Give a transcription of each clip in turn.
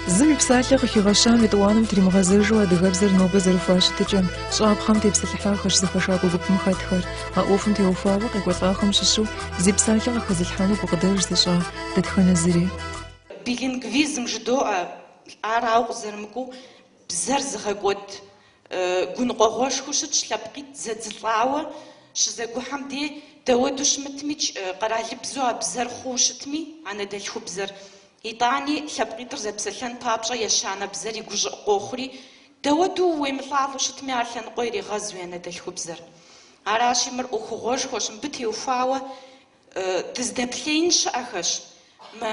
Зым и псалъэ къыхигъэщам етӏуанэм тримыгъэзэжу адыгэбзэр нобэ зэрыхуа щытыкӏэм, щӏапхъэм тепсэлъыхьахэщ зэхэшакӏуэ гупым хэтхэр. А ӏуэхум теухуауэ къекӏуэлӏахэм щыщу зи псалъэ къыхэзылъхьэну гукъыдэж зыщӏа дэтхэнэ зыри. Билингвизм жыдоӏэ, ар ауэ къызэрымыкӏуэу бзэр зыгъэкӏуэд гуныкъуэгъуэшхуэу щытщ лъэпкъитӏ зэдзылӏауэ щызэгухьэм де дауэду щымытмикӏ, къэралыбзэу а бзэр хъуу щытми, анэдэлъхубзэр. Итӏани, лъэпкъитӏыр зэпсэлъэн папщӏэ ещанэ бзэр и гущӏыӏу къохъури, дауэду уемылӏалӏэу щытми, ар лъэныкъуэ ирегъэз уи анэдэлъхубзэр. Аращи, мыр ӏуэхугъуэшхуэщ, мыбы теухуауэ дыздэплъеин щыӏэхэщ. Мы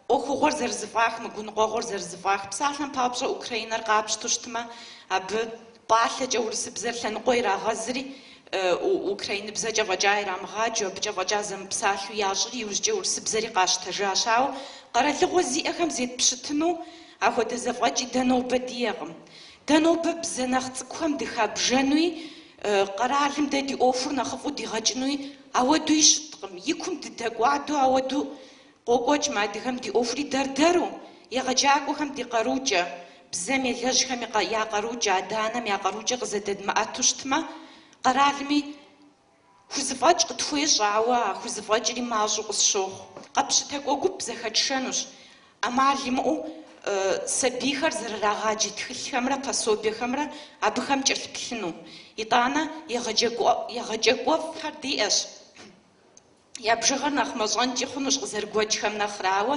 ӏуэхугъуэр зэрызэфӏах, мы гуныкъуэгъуэр зэрызэфӏах. Псалъэм папщӏэ, Украинэр къапщтэу щытмэ, абы пӏалъэкӏэ урысыбзэр лъэныкъуэ ирагъэзри, украиныбзэкӏэ фӏэкӏа ирамыгъаджэу, абыкӏэ фӏэкӏа зэмыпсалъэу ящӏри, иужькӏэ урысыбзэри къащтэжащ. Ауэ къэралыгъуэ зиӏэхэм зетпщытыну ахуэдэ зэфӏэкӏи дэ нобэ диӏэкъым. Дэ нобэ бзэ нэхъ цӏыкӏухэм дыхабжэнуи, къэралым дэ ди ӏуэхур нэхъыфӏу дигъэкӏынуи ауэдуи щыткъым. И кум дыдэкӏуадэу ауэду къокӏуэкӏ мы адыгэм ди ӏуэхури дэр-дэру, егъэджакӏуэхэм ди къарукӏэ, бзэм елэжьхэм я къарукӏэ, адэ-анэм я къарукӏэ къызэдэдмыӏэту щытмэ, къэралми хузэфӏэкӏ къытхуещӏэ, ауэ а хузэфӏэкӏри мащӏэу къысщохъу. Къэпщытакӏуэ гуп зэхэтшэнущ, ӏэмал имыӏэу сабийхэр зэрырагъаджэ тхылъхэмрэ пособиехэмрэ абыхэм кӏэлъыплъыну. Итӏанэ егъэджакӏуэфӏхэр диӏэщ. Я бжыгъэр нэхъ мащӏэнкӏи хъунущ къызэрыгуэкӏхэм нэхърэ, ауэ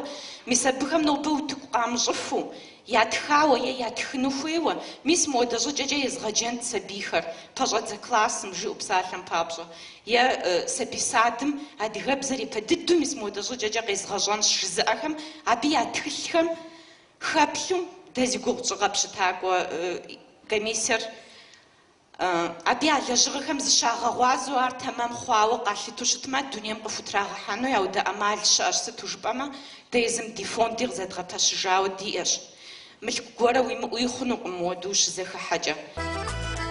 мис абыхэм нобэ утыку къамыщӏыфу, ятхауэ е ятхыну хуейуэ, мис мыуэдэ щӏыкӏэкӏэ езгъэджэнт сабийхэр, пэщӏэдзэ классым, жиӏэу псалъэм папщӏэ, е сабий садым адыгэбзэр япэ дыдэу мис мыуэдэ щӏыкӏэкӏэ къезгъэщӏэнщ жызыӏэхэм, абы я тхылъхэм хэплъу дэ зи гугъу тщӏы къэпщытакӏуэ комиссэр Абы я лэжьыгъэхэм зыщагъэгъуазэу ар тэмэм хъуауэ къалъытэу щытмэ, дунейм къыхутрагъэхьэну ауэдэ ӏэмал щыӏэщ, сыту жыпӏэмэ, дэ езым ди фонди къызэдгъэпэщыжауэ диӏэщ. Мылъку гуэрэ уимыӏэуи хъунукъым мыуэду ущызэхыхьэкӏэ.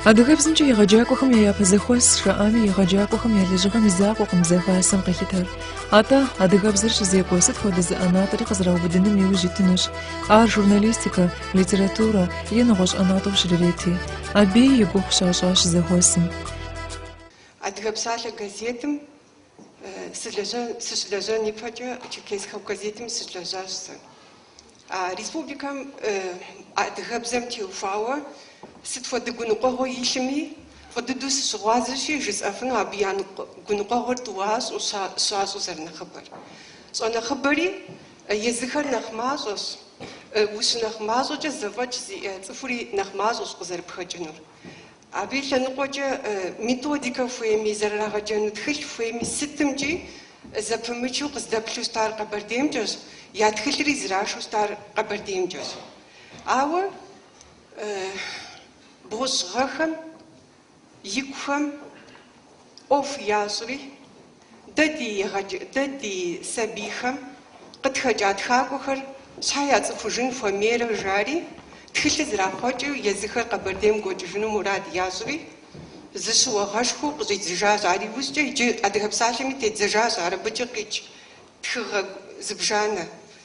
Адыгэбзэмкӏэ егъэджакӏуэхэм я япэ зэхуэс жаӏами, егъэджакӏуэхэм я лэжьыгъэм и закъуэкъым зэхасэм къилъытэр. Атӏэ, адыгэбзэр щызекӏуэ сыт хуэдэ зы ӏэнатӏэри къызэраубыдыным иужь итынущ. Ар журналистикэ, литературэ е нэгъуэщӏ ӏэнатӏэу щрырети. Абыи и гугъу щащӏащ зэхуэсым. Адыгэ псалъэ газетым сыщылэжьэн ипэкӏэ Черкес хэку газетым сыщылэжьащ сэ. А республикэм адыгэбзэм теухуауэ сыт хуэдэ гуныкъуэгъуэ илъми, фӏы дыдэу сыщыгъуазэщи, жысӏэфыну абы я гуныкъуэгъуэр тӏуащӏэу, щащӏэу зэрынэхъыбэр. Щӏэнэхъыбэри езыхэр нэхъ мащӏэщ, ущынэхъ мащӏэкӏэ зэфӏэкӏ зиӏэ цӏыхури нэхъ мащӏэщ къызэрыпхэкӏынур. Абы и лъэныкъуэкӏэ методикэ хуейми, зэрырагъэджэну тхылъ хуейми, сытымкӏи зэпымычу къыздэплъу щытар Къэбэрдеймкӏэщ, я тхылъри зрашу щытар Къэбэрдеймкӏэщ. Ауэ бгъущӏ гъэхэм икухэм ӏуэху ящӏри, дэ ди дэ ди сабийхэм къытхэкӏа тхакӏуэхэр щхьэ яцӏыхужын хуэмейрэ жари, тхылъыр зэрахъуэкӏыу езыхэр Къэбэрдейм гуэкӏыжыну мурад ящӏри, зы щыуагъэшхуэу къыщӏидзыжащ. Ар иужькӏэ иджы Адыгэ псалъэми теддзэжащ ар абыкӏэ къикӏ тхыгъэ зыбжанэ.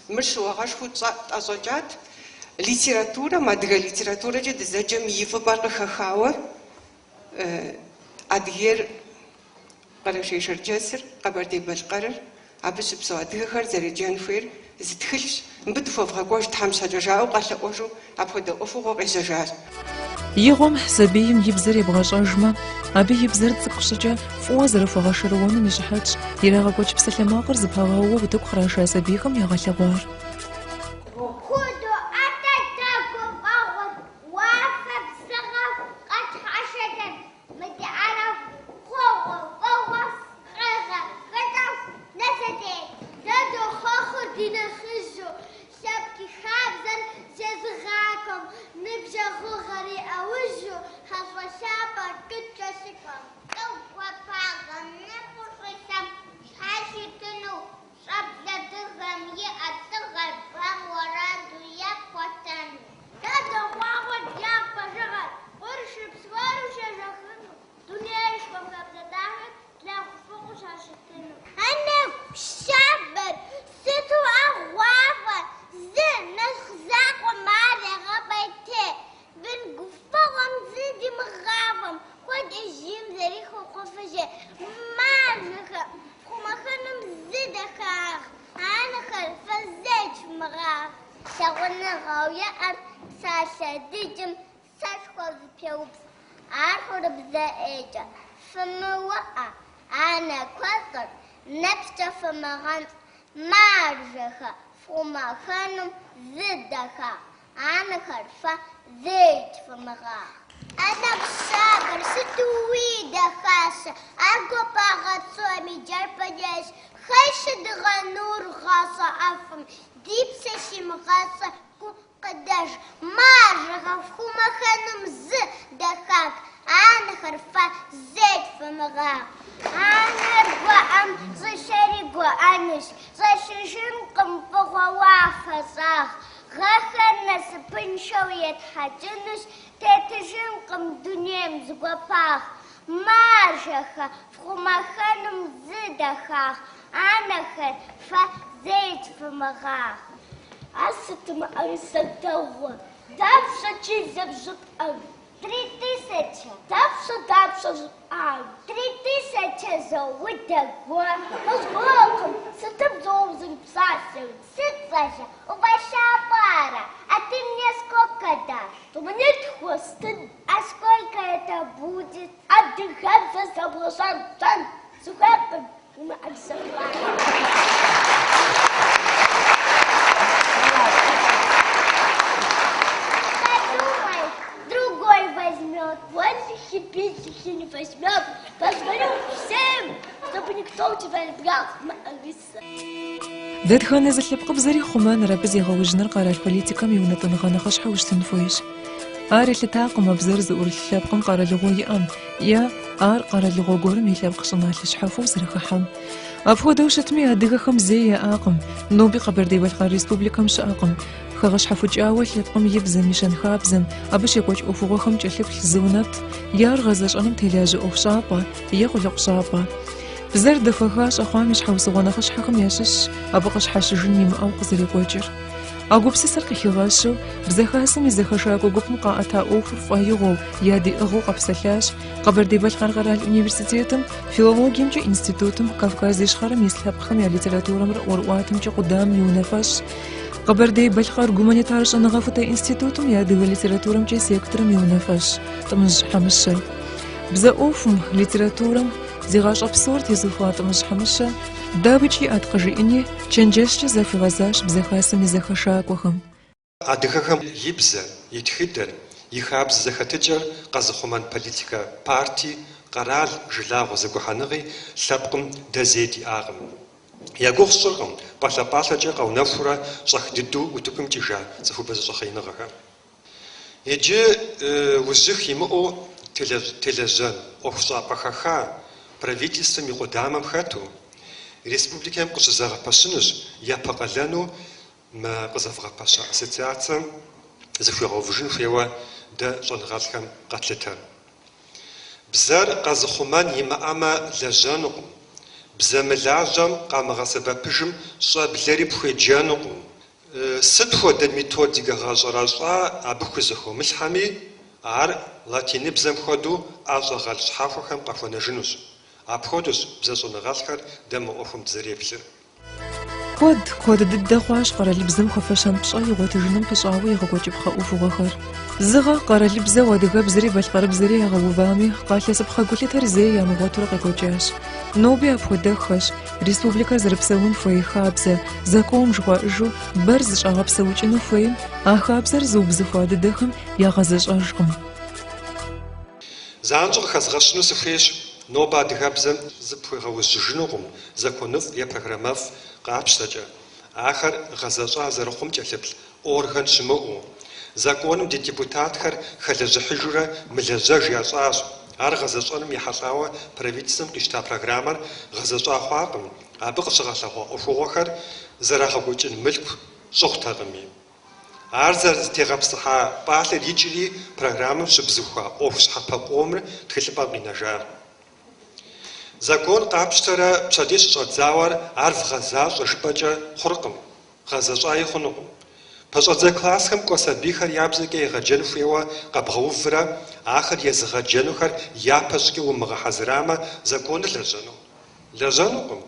Мыр щыуагъэшхуэу тӏэщӏэкӏат. Литературэм, адыгэ литературэкӏэ дызэджэм и фӏыпӏэр къыхэхауэ Адыгейр, Къэрэшей-Шэрджэсыр, Къэбэрдей-Балъкъэрыр, абы щыпсэу адыгэхэр зэреджэн хуейр зы тхылъщ, мыбы дыхуэвгъэкӏуэж Тхьэм щхьэкӏэ жаӏэу къэлъэӏуэжу апхуэдэ ӏуэхугъуэ къежьэжащ. Игъуэм сабийм и бзэр ебгъэщӏэжмэ, абы и бзэр цӏыкӏу щӏыкӏэ фӏыуэ зэрыхуэгъэшэрыуэнум и щыхьэтщ ирагъэкӏуэкӏ псалъэмакъыр зэпагъэууэ утыку къраша сабийхэм ягъэлъэгъуар. Худоӏэтэ дэ гуфӏэгъуэр, уафэ бзыгъэу къытщхьэщыдэр, мы ди ӏэнэм хъугъуэфӏыгъуэ къегъэбыдэу нэзэдей. Дэ дохъуэхъур ди нэхъыжьу, лъэпкъ и хабзэр зезыгъакӏуэм, ныбжьэгъугъэр и ӏэужьу, хьэщӏэ лъапӏэ къыткӏэлъыкӏуэм. Цӏыху гуапагъэ ныпу щӏылъэм щхьэщытыну, щӏэблэ дыгъэм иӏэ лӏыгъэр бэм уэрэду. Лъагъуныгъэу иӏэр псалъэ дыджым сэшхуэу зэпеупщӏ. Ар хъурыбзэ ӏейкӏэ фымыуӏэ, анэ куэщӏыр нэпскӏэ фымыгъэнщӏ. Маржэхэ, фхъумэхэнум зы дахагъ, анэхэр фэ зэикӏ фымыгъагъ. Анэгу щабэр сыту уи дахащэ, ар гуапагъэ псом и джэрпэджэжщ. Хешэ дыгъэ нур гъащӏэ ӏэфӏым, ди псэ щимыгъащӏэ гукъыдэж. Маржэхэ, фхъумэхэнум зы дахагъ, анэхэр фэ зэикӏ фымыгъагъ. Анэр гуӏэм щӏылъэри гуӏэнущ, щӏэлъыжынкъым фӏыгъуэ уафэ щӏагъ. Гъэхэр насыпыншэу етхьэкӏынущ, тетыжынкъым дунейм зы гуапагъ. Маржэхэ, фхъумэхэнум зы дахагъ, анэхэр фэ зэикӏ фымыгъагъ. Ар сыту мыӏэрысэ дэгъуэ, дапщэ килэ бжыпӏэр? 3000. Дапщэ дапщэ жыпӏар? 3000 зо, удэгуэ. Къызгурыӏуэркъым, сытыбзэ уэ узэрыпсалъэр? Сыт, щӏалэ, уфӏэлъапӏэ ара? А ты мне сколько дашь? Тумэнитху уэстын. А сколько это будет? Адыгэбзэ зэбгъэщӏэн пщӏэн сыхуейкъым, уи мыӏэрысэ Подумай, другой возьмет. Уэлэхьи, билэхьи не возьмет. Позвоню всем, чтобы никто у тебя не брал мыӏэрысэ. Дэтхэнэ зы лъэпкъыбзэри хъумэныр, абы зегъэужьыныр къэрал политикэм и унэтӏыныгъэ нэхъыщхьэу щытын хуейщ. Ар елъытакъым а бзэр зыӏурылъ лъэпкъым къэралыгъуэ иӏэм е ар къэралыгъуэ гуэрым и лъэпкъ щӏыналъэ щхьэхуэу зэрыхыхьэм. Апхуэдэу щытми, адыгэхэм зэи яӏакъым, ноби Къэбэрдей-Балъкъэр Республикэм щыӏэкъым. Хэгъэщхьэхукӏауэ лъэпкъым и бзэм, и щэнхабзэм, абы щекӏуэкӏ ӏуэхугъуэхэм кӏэлъыплъ зыунэтӏ е ар гъэзэщӏэным телажьэ ӏуэхущӏапӏэ е къулыкъущӏапӏэ. Бзэр дэхуэха щӏэхъуам и щхьэусыгъуэ нэхъыщхьэхэм ящыщщ абы къыщхьэщыжын имыӏэу къызэрекӏуэкӏыр. А гупсысэр къыхигъэщу, Бзэ Хасэм и зэхэшакӏуэ гупым къаӏэта ӏуэхур фӏэигъуэу, ядиӏыгъыу къэпсэлъащ Къэбэрдей-Балъкъэр къэрал университетым филологиемкӏэ институтым Кавказ Ищхъэрэм ис лъэпкъхэм я литературэмрэ ӏуэрыӏуатэмкӏэ къудамэм и унафэщӏ, Къэбэрдей-Балъкъэр гуманитар щӏэныгъэхутэ институтым и адыгэ литературэмкӏэ секторым и унафэщӏ Тӏымыжь Хьэмыщэ. Бзэ ӏуэхум, литературэм зи гъащӏэ псор тезухуа Тӏымыжь Хьэмыщэ, дауикӏ иӏэт къыжиӏэни, чэнджэщкӏэ захуигъэзащ Бзэ Хасэм и зэхэшакӏуэхэм. Адыгэхэм и бзэр, и тхыдэр, и хабзэ зэхэтыкӏэр къэзыхъумэн политикэ парти, къэрал, жылагъуэ зэгухьэныгъи лъэпкъым дэ зэи диӏакъым. Я гугъу сщӏыркъым пӏалъэ-пӏалъэкӏэ къэунэхурэ щӏэх дыдэу утыкум икӏыжа цӏыхубэ зэщӏэхъеиныгъэхэр. Иджы ужьых имыӏэу телэжьэн ӏуэхущӏапӏэ хэха правительствэм и къудамэм хэту республикэм къыщызэгъэпэщынущ япэ къалэну мы къызэвгъэпэща ассоциацэм зыхуигъэувыжын хуейуэ дэ щӏэныгъэлӏхэм къэтлъытэр. Бзэр къэзыхъумэн имыӏэмэ лэжьэнукъым, бзэ мылажьэм къамыгъэсэбэпыжым щӏэблэри пхуеджэнукъым. Сыт хуэдэ методикэ гъэщӏэрэщӏа абы хузэхомылъхьэми, ар латиныбзэм хуэдэу ӏэщӏагъэлӏ щхьэхуэхэм къахуэнэжынущ. Апхуэдэущ бзэщӏэныгъэлӏхэр дэ мы ӏуэхум дызэреплъыр. Куэд, куэд дыдэ хъуащ къэралыбзэм хуэфэщэн пщӏэ игъуэтыжыным пыщӏауэ егъэкӏуэкӏыпхъэ ӏуэхугъуэхэр. Зы гъэ къэралыбзэу адыгэбзэри балъкъэрыбзэри ягъэувами, къалъысыпхъэ гулъытэр зэи ямыгъуэтурэ къекӏуэкӏащ. Ноби апхуэдэххэщ, республикэр зэрыпсэун хуей хабзэ, закон жыхуаӏэжу бэр зыщӏагъэпсэукӏыну хуейм а хабзэр зыубзыхуа дыдэхэм ягъэзэщӏэжкъым. Занщӏэу къыхэзгъэщыну сыхуейщ, нобэ адыгэбзэм зыпхуегъэужьыжынукъым законыфӏ е программэфӏ къапщтэкӏэ, ахэр гъэзэщӏа зэрыхъум кӏэлъыплъ орган щымыӏэу. Законым ди депутатхэр хэлэжьыхьыжурэ мылэжьэж ящӏащ. Ар гъэзэщӏэным ехьэлӏауэ правительствэм къищта программэр гъэзэщӏа хъуакъым, абы къыщыгъэлъэгъуа ӏуэхугъуэхэр зэрагъэкӏуэкӏын мылъку щӏыгъутэкъыми. Ар зэрызэтегъэпсыхьа пӏалъэр икӏри программэм щыбзыхуа ӏуэху щхьэпэ къомыр тхылъымпӏэм къинэжар. Закон къапщтэрэ пщэдей щыщӏэдзауэ ар вгъэзащӏэ жыпӏэкӏэ хъуркъым, гъэзэщӏаи хъунукъым. Пэщӏэдзэ классхэм кӏуэ сабийхэр я бзэкӏэ егъэджэн хуейуэ къэбгъэуврэ ахэр езыгъэджэнухэр япэ щӏыкӏэ умыгъэхьэзырамэ, законыр лэжьэну? Лэжьэнукъым.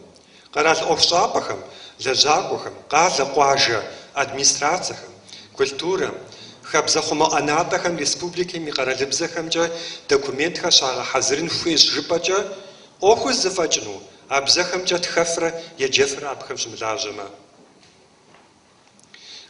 Къэрал ӏуэхущӏапӏэхэм, лэжьакӏуэхэм, къалэ, къуажэ. администрацэхэм, культурэм, хабзэхъумэ ӏэнатӏэхэм республикэм и къэралыбзэхэмкӏэ документхэр щагъэхьэзырын хуейщ жыпӏэкӏэ, ӏуэхур зэфӏэкӏыну, а бзэхэмкӏэ тхэфрэ еджэфрэ абыхэм щымылажьэмэ.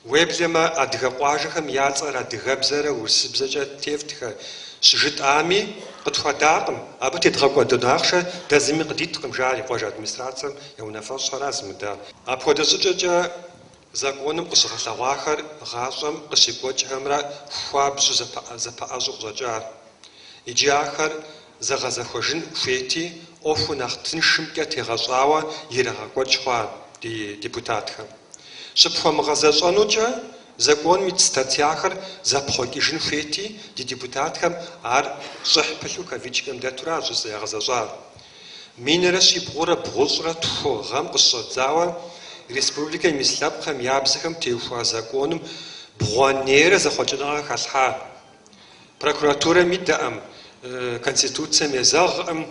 Уеблэмэ, адыгэ къуажэхэм я цӏэр адыгэбзэрэ урысыбзэкӏэ тефтхэ щыжытӏами, къытхуадакъым, абы тедгъэкӏуэдэну ахъшэ дэ зыми къыдиткъым, жари къуажэ администрацэм я унафэщӏхэра зымыдар. Апхуэдэ щӏыкӏэкӏэ законым къыщыгъэлъэгъуахэр гъащӏэм къыщекӏуэкӏхэмрэ хуабжьу зэпэӏэщӏэу къыщӏэкӏар. Иджы ахэр зэгъэзэхуэжын хуейти, ӏуэхур нэхъ тыншымкӏэ тегъэщӏауэ ирагъэкӏуэкӏ хъуа ди депутатхэм. Щыпхуэмыгъэзэщӏэнукӏэ, законым ит статьяхэр зэпхъуэкӏыжын хуейти, ди депутатхэм ар щӏыхь пылъу кавычкэм дэтура щӏысӏэ ягъэзэщӏар. Минрэ щибгъурэ бгъущӏрэ тху гъэм къыщыщӏэдзауэ республикэм ис лъэпкъхэм я бзэхэм теухуа законым бгъуэнейрэ зэхъуэкӏыныгъэ халъхьа. Прокуратурэм идэӏым, Конституцэм езэгъӏым,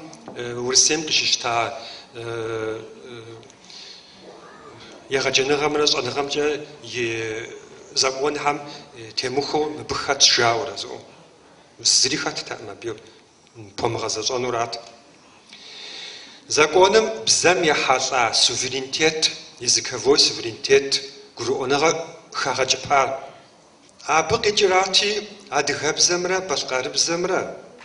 Урысейм къыщищта егъэджэныгъэмрэ щӏэныгъэмкӏэ и законхэм темыхуэу мыбы хэтщ жаӏэурэ жысӏэу. Зыри хэттэкъым абы пхуэмыгъэзэщӏэнурат. Законым бзэм ехьэлӏа суверенитет, языковой суверенитет гурыӏуэныгъэ хагъэкӏыпар. Абы къикӏырати, адыгэбзэмрэ балъкъэрыбзэмрэ,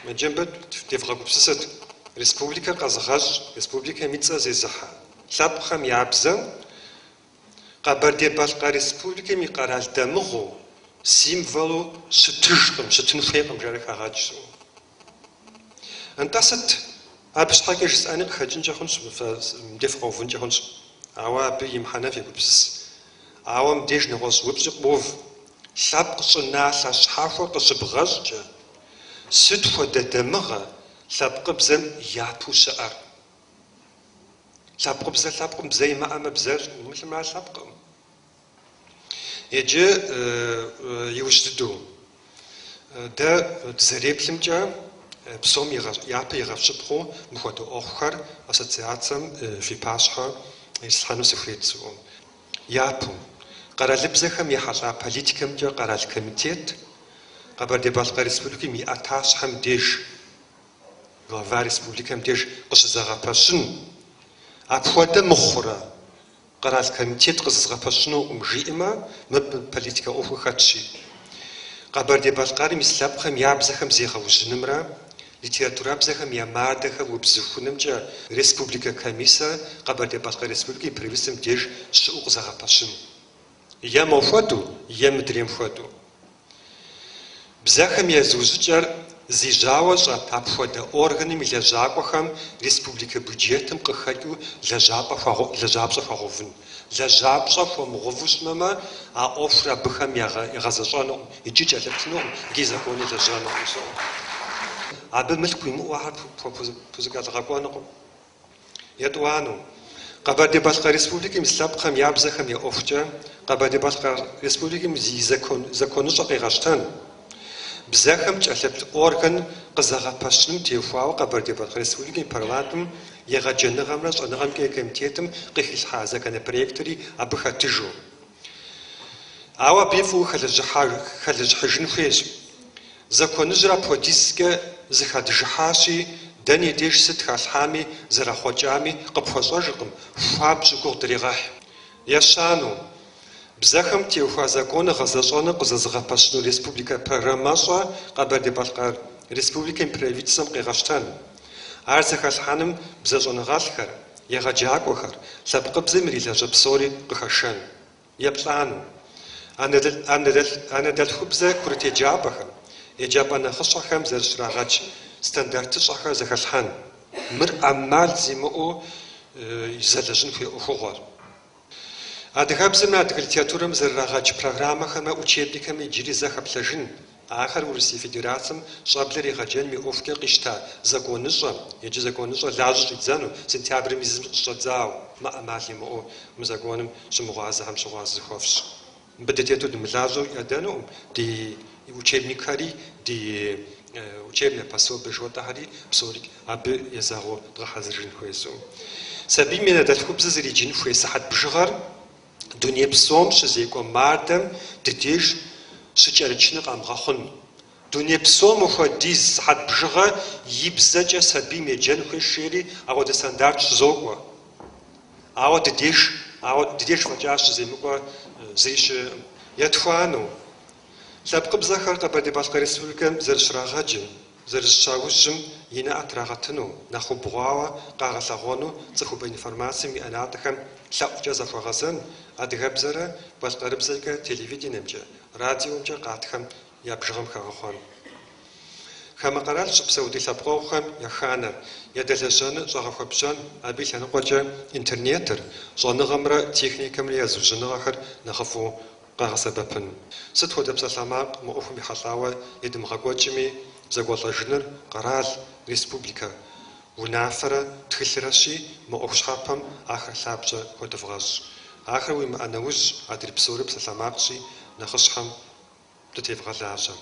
иджы мыбы девгъэгупсысыт, республикэр къэзыгъэщӏ, республикэм и цӏэ зезыхьэ лъэпкъхэм я бзэм Къэбэрдей-Балъкъэр Республикэм и къэрал дамыгъэу, символу щытыжкъым, щытын хуейкъым, жари хагъэкӏ жысӏэу. Нтӏэ сыт абы щхьэкӏэ жысӏэни къыхэкӏынкӏэ хъунщ, фэ мыбдеж фыкъэувынкӏэ хъунщ, ауэ абы и мыхьэнэм фегупсыс. Ауэ мыбдеж нэгъуэщӏ упщӏи къоув. Лъэпкъ щӏыналъэ щхьэхуэ къыщыбгъэщӏкӏэ, сыт хуэдэ дамыгъэ лъэпкъыбзэм япэу щыӏэр? Лъэпкъыбзэ лъэпкъым бзэ имыӏэмэ, бзэ ӏумылъымэ ар лъэпкъым. Иджы иужь дыдэу дэ дызэреплъымкӏэ псом япэ игъэщыпхъэу мыхуэдэ ӏуэхухэр ассоциацэм фи пащхьэ ислъхьэну сыхуейт жысӏэу. Япэу, къэралыбзэхэм ехьэлӏа политикэмкӏэ къэрал комитет Къэбэрдей-Балъкъэр Республикэм и ӏэтащхьэм деж, глава республикэм деж къыщызэгъэпэщын, апхуэдэ мыхъурэ, Къэрал комитет къызэзгъэпэщынукъым жиӏэмэ, мыбы политикэ ӏуэхур хэтщи. Къэбэрдей-Балъкъэрым ис лъэпкъхэм я бзэхэм зегъэужьынымрэ литературэбзэхэм я мардэхэр убзыхунымкӏэ республикэ комиссэ Къэбэрдей-Балъкъэр Республикэм и правительствэм деж щыӏэу къызэгъэпэщын. Е мохуэдэу, е мыдрейм хуэдэу. Бзэхэм я зыужьыкӏэр зи жьауэ щӏэт апхуэдэ органым и лэжьакӏуэхэм республикэ бюджетым къыхэкӏыу лэжьапӏэ лэжьапщӏэ хуагъэувын. Лэжьапщӏэ хуэмыгъэуву щытмэ, а ӏуэхур абыхэм ягъэзэщӏэнукъым, икӏи кӏэлъыплъынукъым, икӏи законыр лэжьэнукъым жысӏэу. Абы мылъку уимыӏэу ахэр пхузэкӏэлъыгъэкӏуэнукъым. Етӏуанэу, Къэбэрдей-Балъкъэр Республикэм ис лъэпкъхэм я бзэхэм я ӏуэхукӏэ Къэбэрдей-Балъкъэр Республикэм и законыщӏэ къегъэщтэн, бзэхэм кӏэлъыплъ орган къызэгъэпэщыным теухуауэ Къэбэрдей-Балъкъэр Республикэм и Парламентым егъэджэныгъэмрэ щӏэныгъэмкӏэ и комитетым къыхилъхьа законопроектри абы хэтыжу. Ауэ абыи фӏыуэ хэлэжьыхьыжын хуейщ. Законыжьыр апхуэдизкӏэ зэхэдыжыхьащи, дэнэ и деж сыт халъхьами, зэрахъуэкӏами къыпхуэщӏэжыркъым, хуабжьу гугъу дрегъэхь. Ещанэу, бзэхэм теухуа законыр гъэзэщӏэныр къызэзыгъэпэщыну республикэ программэщӏэ Къэбэрдей-Балъкъэр Республикэм и правительствэм къегъэщтэн. Ар зэхэлъхьэным бзэщӏэныгъэлӏхэр, егъэджакӏуэхэр, лъэпкъыбзэм ирилажьэ псори къыхэшэн. Еплӏанэу, анэдэлъхубзэ курыт еджапӏэхэм, еджапӏэ нэхъыщхьэхэм зэрыщрагъэдж стандартыщӏэхэр зэхэлъхьэн. Мыр ӏэмал зимыӏэу зэлэжьын хуей ӏуэхугъуэр. Адыгэбзэмрэ адыгэ литературэм зэрырагъэдж программэхэмрэ учебникхэм иджыри зэ хэплъэжын, ахэр Урысей Федерацэм щӏэблэр егъэджэным и ӏуэхукӏэ къищта законыщӏэм, иджы законыщӏэр лажьэу щӏидзэну, сентябрым и зым къыщыщӏэдзауэ, мы ӏэмал имыӏэу мы законым щымыгъуазэхэм щыгъуазэ зыхуэфщӏ. Мыбы дытету дымылажьэу ядэнукъым, ди учебникхэри, ди учебное пособие жыхуэтӏэхэри псори абы езэгъыу дгъэхьэзырыжын хуейщ. Сабийм и анэдэлъхубзэ зэриджын хуей сыхьэт бжыгъэр. Дуней псом щызекӏуэ мардэм ди деж щыкӏэрычыныр къэмыгъэхъун. Дуней псом мыхуэдиз сыхьэт бжыгъэ и бзэкӏэ сабийм еджэн хуейщ жери апхуэдэ стандарт щызокӏуэ. Ауэ ди деж, ауэ ди деж фӏэкӏа щыземыкӏуэ зыри щыӏэкъым. Етхуанэу, лъэпкъыбзэхэр Къэбэрдей-Балъкъэр Республикэм зэрыщрагъэджым, зэрызыщаужьым и нэӏэ трагъэтыну, нэхъ убгъуауэ къагъэлъэгъуэну цӏыхубэ информацэм и ӏэнатӏэхэм лъэӏукӏэ захуэгъэзэн, адыгэбзэрэ балъкъэрыбзэкӏэ телевиденэмкӏэ, радиомкӏэ къатхэм я бжыгъэм хэгъэхъуэн. Хамэ къэрал щыпсэу ди лъэпкъэгъухэм еханэр, ядэлэжьэныр щӏэгъэхуэбжьэн, абы и лъэныкъуэкӏэ интернетыр, щӏэныгъэмрэ техникэмрэ я зыужьыныгъэхэр нэхъыфӏу къэгъэсэбэпын. Сыт хуэдэ псалъэмакъ мы ӏуэхум ехьэлӏауэ едмыгъэкӏуэкӏми, зэкӏуэлӏэжыныр къэрал, республикэ унафэрэ тхылърэщи, мы ӏуэху щхьэпэм ахэр лъабжьэ хуэдывгъэщӏ. Ахэр уимыӏэ нэужь, адрей псори псалъэмакъщи, нэхъыщхьэм дытевгъэлажьэ.